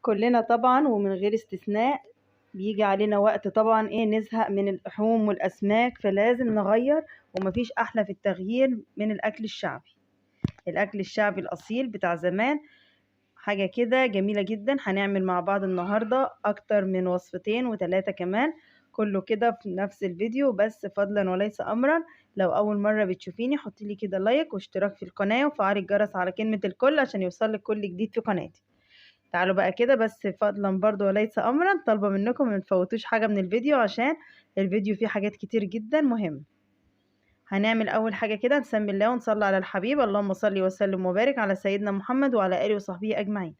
كلنا طبعا ومن غير استثناء بيجي علينا وقت طبعا ايه نزهق من اللحوم والاسماك، فلازم نغير، ومفيش احلى في التغيير من الاكل الشعبي. الاكل الشعبي الاصيل بتاع زمان حاجة كده جميلة جدا. هنعمل مع بعض النهاردة اكتر من وصفتين وتلاتة كمان، كله كده في نفس الفيديو. بس فضلا وليس امرا، لو اول مرة بتشوفيني حطي لي كده لايك واشتراك في القناة وفعلي الجرس على كلمة الكل عشان يوصلك كل جديد في قناتي. تعالوا بقى كده، بس فضلا برضو وليس امرا طالبة منكم ما تفوتوش حاجة من الفيديو عشان الفيديو فيه حاجات كتير جدا مهمة. هنعمل اول حاجة كده، نسمي الله ونصلي على الحبيب، اللهم صل وسلم وبارك على سيدنا محمد وعلى اله وصحبه اجمعين.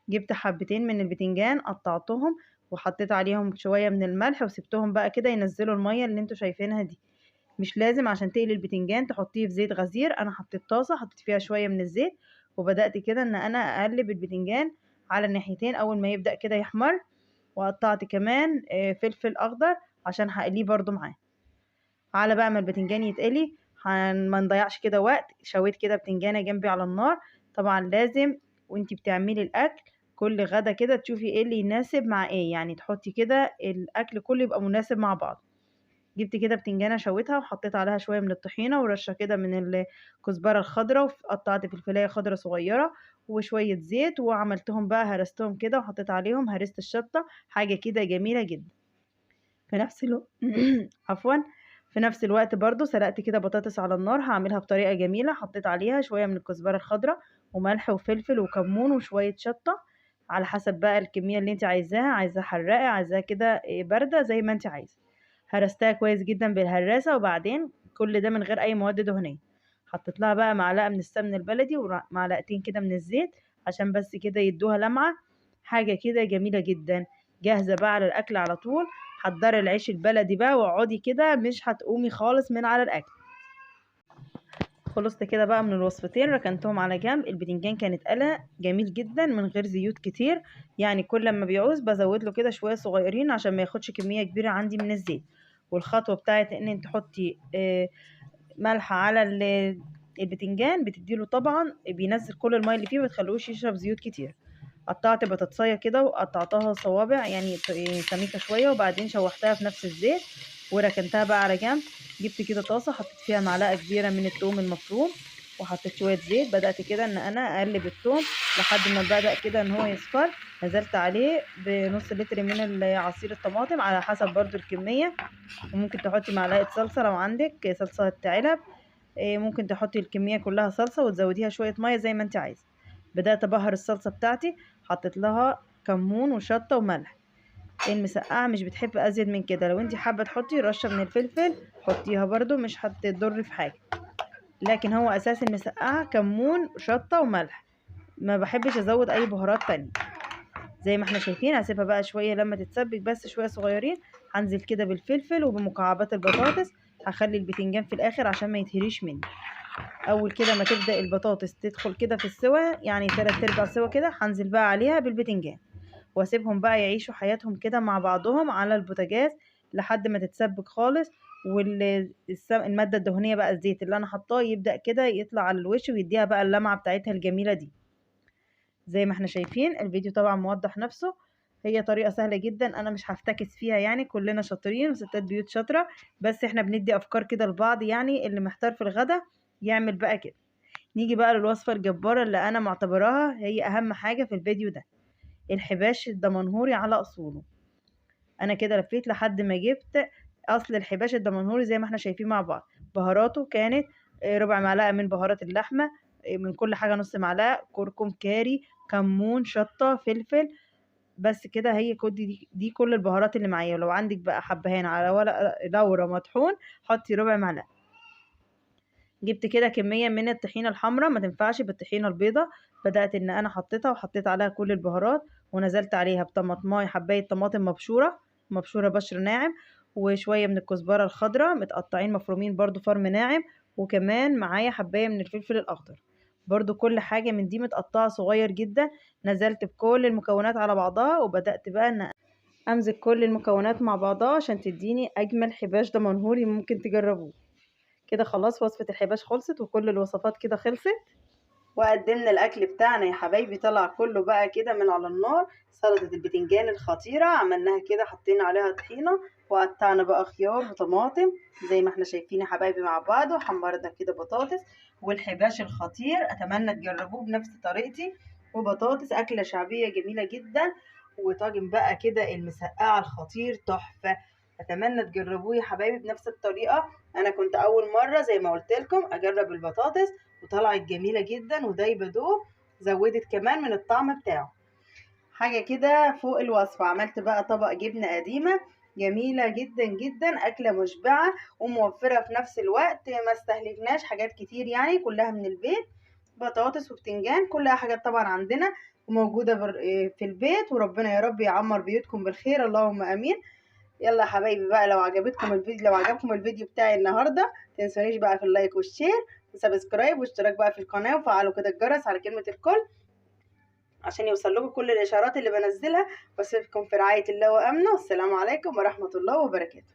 جبت حبتين من البتنجان قطعتهم وحطيت عليهم شوية من الملح وسبتهم بقى كده ينزلوا المية اللي انتوا شايفينها دي. مش لازم عشان تقلي البتنجان تحطيه في زيت غزير، انا حطيت طاسة حطيت فيها شوية من الزيت وبدأت كده ان انا اقلب البتنجان على الناحيتين اول ما يبدأ كده يحمر. وقطعت كمان فلفل اخضر عشان هقليه برضو معاه. على بقى ما البتنجان يتقلي ما نضيعش كده وقت، شويت كده بتنجانه جنبي على النار. طبعا لازم وانتي بتعملي الاكل كل غدا كده تشوفي ايه اللي يناسب مع ايه، يعني تحطي كده الاكل كله يبقى مناسب مع بعض. جبت كده بتنجانه شويتها وحطيت عليها شوية من الطحينه ورشه كده من الكزبره الخضراء، وقطعت فلفلايه خضراء صغيرة وشوية زيت، وعملتهم بقى هرستهم كده وحطيت عليهم هرسه الشطه، حاجة كده جميلة جدا. في نفس الوقت عفوا، في نفس الوقت برضو سلقت كده بطاطس على النار، هعملها بطريقة جميلة. حطيت عليها شوية من الكزبره الخضراء وملح وفلفل وكمون وشوية شطه على حسب بقى الكمية اللي انت عايزاها، عايزاها حراقه عايزاها كده باردة زي ما انت عايزه. هرستها كويس جدا بالهراسه، وبعدين كل ده من غير اي مواد دهنية. حطيت لها بقى معلقه من السمن البلدي ومعلقتين كده من الزيت عشان بس كده يدوها لمعة، حاجة كده جميلة جدا. جاهزة بقى على الاكل على طول. حضري العيش البلدي بقى واقعدي كده، مش هتقومي خالص من على الاكل. خلصت كده بقى من الوصفتين، ركنتهم على جنب. البتنجان كانت قلق جميل جدا من غير زيوت كتير، يعني كل ما بيعوز بزود له كده شوية صغيرين عشان ما ياخدش كمية كبيرة عندي من الزيت. والخطوة بتاعت ان انت تحطي ملح على البتنجان بتديله طبعا بينزل كل المية اللي فيه وما تخلوش يشرب زيوت كتير. قطعت بطاطسايه كده وقطعتها صوابع يعني سميكة شوية، وبعدين شوحتها في نفس الزيت وركنتها بقى على جنب. جبت كده طاسه حطيت فيها معلقه كبيرة من الثوم المفروم وحطيت شوية زيت. بدات كده ان انا اقلب الثوم لحد ما بدا كده ان هو يصفر. نزلت عليه بنص لتر من عصير الطماطم على حسب برضو الكمية، وممكن تحطي معلقه صلصه لو عندك صلصه علب، ممكن تحطي الكمية كلها صلصه وتزوديها شوية مية زي ما انت عايزه. بدات ابهر الصلصه بتاعتي، حطيت لها كمون وشطه وملح. المسقعه مش بتحب ازيد من كده، لو انت حابة تحطي رشه من الفلفل حطيها برضو مش هتضر في حاجة، لكن هو اساس المسقعه كمون وشطه وملح، ما بحبش ازود اي بهارات تانية. زي ما احنا شايفين هسيبها بقى شوية لما تتسبك بس شوية صغيرين. هنزل كده بالفلفل وبمكعبات البطاطس، هخلي البتنجان في الاخر عشان ما يتهريش مني. اول كده ما تبدا البطاطس تدخل كده في السوا، يعني 3/4 سوا كده، هنزل بقى عليها بالبتنجان واسيبهم بقى يعيشوا حياتهم كده مع بعضهم على البوتاجاز لحد ما تتسبك خالص، والمادة الدهنية بقى الزيت اللي انا حطاه يبدا كده يطلع على الوش ويديها بقى اللمعة بتاعتها الجميلة دي. زي ما احنا شايفين الفيديو طبعا موضح نفسه، هي طريقه سهلة جدا انا مش هفتكس فيها، يعني كلنا شاطرين وستات بيوت شاطرة، بس احنا بندي افكار كده لبعض، يعني اللي محتار في الغدا يعمل بقى كده. نيجي بقى للوصفه الجبارة اللي انا معتبراها هي اهم حاجة في الفيديو ده، الحباش الدمنهوري على اصوله. انا كده لفيت لحد ما جبت اصل الحباش الدمنهوري زي ما احنا شايفين مع بعض. بهاراته كانت ربع معلقه من بهارات اللحمة، من كل حاجة نص معلقه، كركم، كاري، كمون، شطه، فلفل، بس كده. هي دي كل البهارات اللي معايا. ولو عندك بقى حبهان على ورق لورا مطحون حطي ربع معلقه. جبت كده كمية من الطحينه الحمراء، ما تنفعش بالطحينه البيضاء، بدات ان انا حطيتها وحطيت عليها كل البهارات، ونزلت عليها بطماطمايه، حبايه طماطم مبشوره، مبشوره بشر ناعم، وشوية من الكزبره الخضراء متقطعين مفرومين برضو فرم ناعم، وكمان معايا حبايه من الفلفل الاخضر برضو. كل حاجة من دي متقطعه صغير جدا. نزلت بكل المكونات على بعضها وبدات بقى ان امزج كل المكونات مع بعضها عشان تديني اجمل حباش دمنهوري ممكن تجربوه. كده خلاص وصفة الحباش خلصت وكل الوصفات كده خلصت. وقدمنا الاكل بتاعنا يا حبايبي، طلع كله بقى كده من على النار. سلطة البتنجان الخطيرة عملناها كده، حطينا عليها طحينه وقطعنا بقى خيار وطماطم زي ما احنا شايفين يا حبايبي مع بعض، وحمرنا كده بطاطس والحباش الخطير. اتمنى تجربوه بنفس طريقتي. وبطاطس اكله شعبية جميلة جدا، وطاجن بقى كده المسقعه الخطير تحفة. اتمنى تجربوه يا حبايبي بنفس الطريقة. انا كنت اول مرة زي ما قلت لكم اجرب البطاطس وطلعت جميلة جدا ودايبه دوب، زودت كمان من الطعم بتاعه، حاجة كده فوق الوصف. عملت بقى طبق جبنه قديمة جميلة جدا جدا، اكله مشبعة وموفره في نفس الوقت، ما استهلكناش حاجات كتير يعني، كلها من البيت، بطاطس وبتنجان كلها حاجات طبعا عندنا وموجودة في البيت. وربنا يا رب يعمر بيوتكم بالخير، اللهم امين. يلا يا حبايبي بقى، لو عجبتكم الفيديو، لو عجبكم الفيديو بتاعي النهارده متنسونيش بقى في ال like وال share و subscribe واشتراك بقى في القناة، وفعلوا كده الجرس على كلمة الكل عشان يوصل لكم كل الاشعارات اللي بنزلها. واسيبكم في رعاية الله وامنه، والسلام عليكم ورحمة الله وبركاته.